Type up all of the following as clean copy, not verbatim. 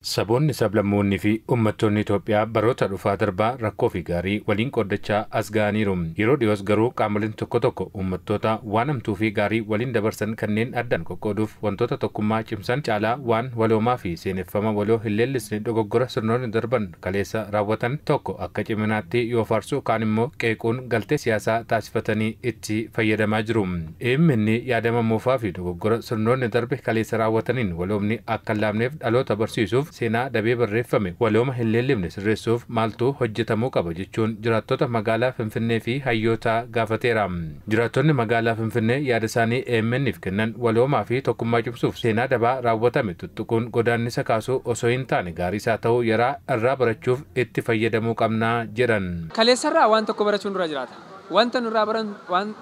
Saboonni, sablammoonnii fi uummattoonni Itoophiyaa baroota dhufaa darbaa rakkoo fi gaarii waliin qooddachaa as ga'aniiru. Yeroo dhiyoos garuu qaamoleen tokko tokko uummattoota waan hamtuu fi gaarii waliin dabarsan kanneen addaan qoqqooduuf wantoota tokkummaa cimsan caalaa waan waloomaa fi seeneffama waloo hin leellisne dogoggora sirnoonni darban kaleessa raawwatan tokko akka ciminaatti yoo faarsu, kaan immoo qeequun galtee siyaasaa taasifatanii itti fayyadamaa jiru. Dhimmi yaadama moofaa fi dogoggora sirnoonni darbe kaleessa raawwataniin waloomni akka hin laafneef dhaloota barsiisuuf, seenaa dabee barreeffame walooma hin leellifne sirreessuuf maaltu hojjetamuu qaba jechuun jiraattota magaalaa Finfinnee fi hayyoota gaafateera. Jiraattonni magaalaa Finfinnee yaada isaanii AMN'if kennan waloomaa fi tokkummaa cimsuuf seenaa dabaa raawwatame tuttuquun godaannisa kaasuu osoo hin taane, gaarii isaa ta'uu yaraa irraa barachuuf itti fayyadamuu qabnaa jedhan. Kaleessarraa waan tokko barachuun dura jiraata. Wanta nurraa baran, waan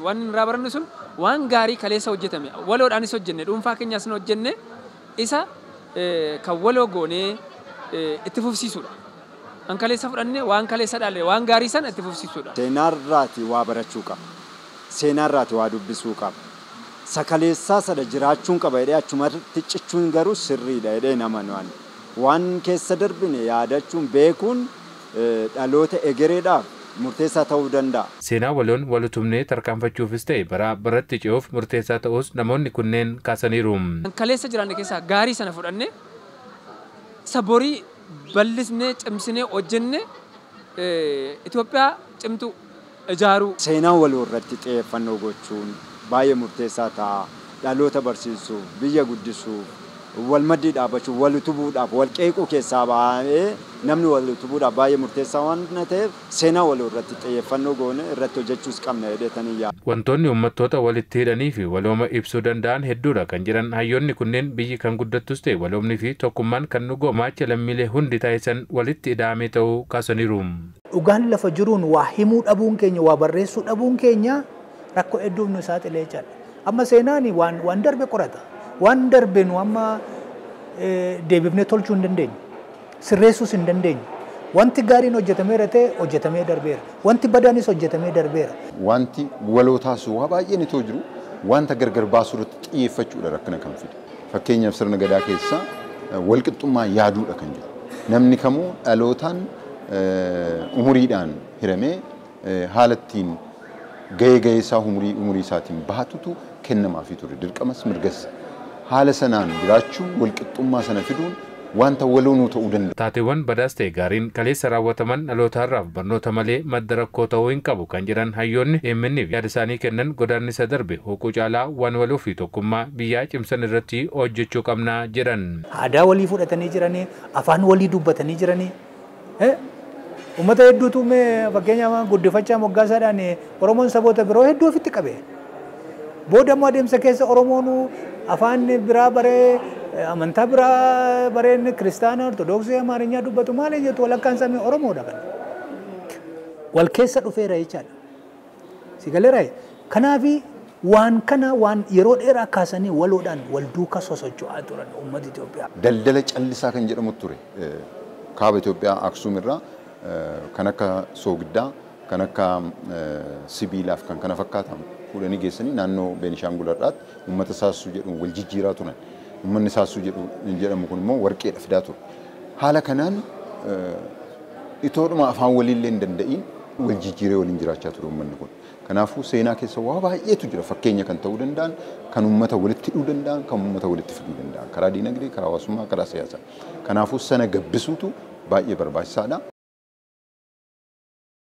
waan nurraa barannu sun waan gaarii kaleessa hojjetame, waloodhaanis hojjenne, dhuunfaa keenyaas hojjenne, isa kan waloo goonee itti fufsiisuudha. Kan kaleessa fudhannee, waan kaleessa dhaalle, waan gaarii sana itti fufsiisuudha. Seenaarraati waa barachuu qaba. Seenaarraati waa dubbisuu qaba. Sakaleessaa sana jiraachuun qaba jedhee achumatti cichuun garuu sirriidha jedhee nama waan. Waan keessa darbine yaadachuun, beekuun dhaloota egereedhaaf murteessaa ta'uu danda'a. Seenaa waloon wal utubnee tarkaanfachuufis ta'e bara baratti ce'uuf murteessaa ta'us namoonni kunneen kaasaniiru. Kaleessa jiraanne keessaa gaarii sana fudhannee, isa borii bal'isnee, cimsinee hojjennee Itoophiyaa cimtuu ijaaruu. Seenaa waloo irratti xiyyeeffannoo gochuun baay'ee murteessaa ta'a. Dhaloota barsiisuuf, biyya guddisuuf, wal maddii dhaabbachuuf, wal utubuudhaaf, wal qeequu keessaa baay'ee namni wal utubuudhaaf baay'ee murteessaa waan ta'eef, seenaa waloo irratti xiyyeeffannoo goone irratti hojjechuus qabna jedheetanii yaada. Wantoonni uummattoota walitti hidhanii fi walooma ibsuu danda'an hedduudha kan jedhan hayyoonni kunneen, biyyi kan guddattus ta'e waloomni fi tokkummaan kan nu gumaacha lammiilee hundi taasisan walitti ida'amee ta'uu kaasaniiru. Dhugaan lafa jiruun waa himuu dhabuun keenya, waa barreessuu dhabuun keenya rakkoo hedduuf nu saaxilee jechaadha. Amma seenaan waan darbe qorata. Waan darbe nu amma deebifnee tolchuu hin dandeenyu. Sirreessuus hin dandeenyu. Wanti gaariin hojjetameera ta'e hojjetamee darbeera. Wanti badaanis hojjetamee darbeera. Wanti waloo taasisu waa baay'een itoo jiru, wanta gargar baasuu irratti xiyyeeffachuudha rakkina kan fide. Fakkeenyaaf, sirna gadaa keessa walqixxummaa yaaduudha kan jiru. Namni kamuu dhalootaan, umuriidhaan hiramee haala ittiin gahee gahee isaa umurii umurii isaatiin bahatutu kennamaafii ture. Dirqamas mirgas. Haala sanaan jiraachuun, walqixxummaa sana fiduun wanta waloo ta'uu danda'a. Taateewwan badaas ta'e gaariin kaleessa raawwataman dhalootaarraaf barnoota malee madda rakkoo ta'uu hin qabu kan jedhan hayyoonni AMN yaada isaanii kennan, godaannisa darbe hooquu caalaa waan waloo fi tokkummaa biyyaa cimsan irratti hojjechuu qabnaa jedhan. Aadaa walii fudhatanii jiranii, afaan walii dubbatanii jiranii. Uummata hedduutu, mee fakkeenyaaf, guddifachaa moggaasaadhaan Oromoon saboota biroo hedduu ofitti qabe. Booda immoo adeemsa keessa Oromoon afaan biraa baree, amantaa biraa bareen, kiristaana, ortodoksii, amaarinyaa dubbatu maal jettu, walakkaan samii Oromoodha kan. Wal keessa dhufeera jechaadha. Si galeera? Kanaafi waan kana waan yeroo dheeraa kaasanii waloodhaan wal duukaa sosocho'aa turan uummata Itoophiyaa. Daldala callisaa kan jedhamu ture. Kaaba Itoophiyaa Aksuum irraa kan akka soogiddaa, kan akka sibiilaaf kan kana fakkaatan fuudhanii geessanii naannoo Beenishaangul har'aatti uummata Saassuu jedhu wal jijjiiraa turan. Uummanni Saassuu jedhamu kun immoo warqeedha fidaa ture. Haala kanaan itoodhuma afaan waliillee hin danda'iin wal jijjiiree waliin jiraachaa ture uummanni kun. Kanaafuu seenaa keessa waa baay'eetu jira, fakkeenya kan ta'uu danda'an, kan uummata walitti hidhuu danda'an, kan uummata walitti fiduu danda'an, karaa diinagdee, karaa hawaasummaa, karaa siyaasaa. Kanaafuu sana gabbisuutu baay'ee barbaachisaadha.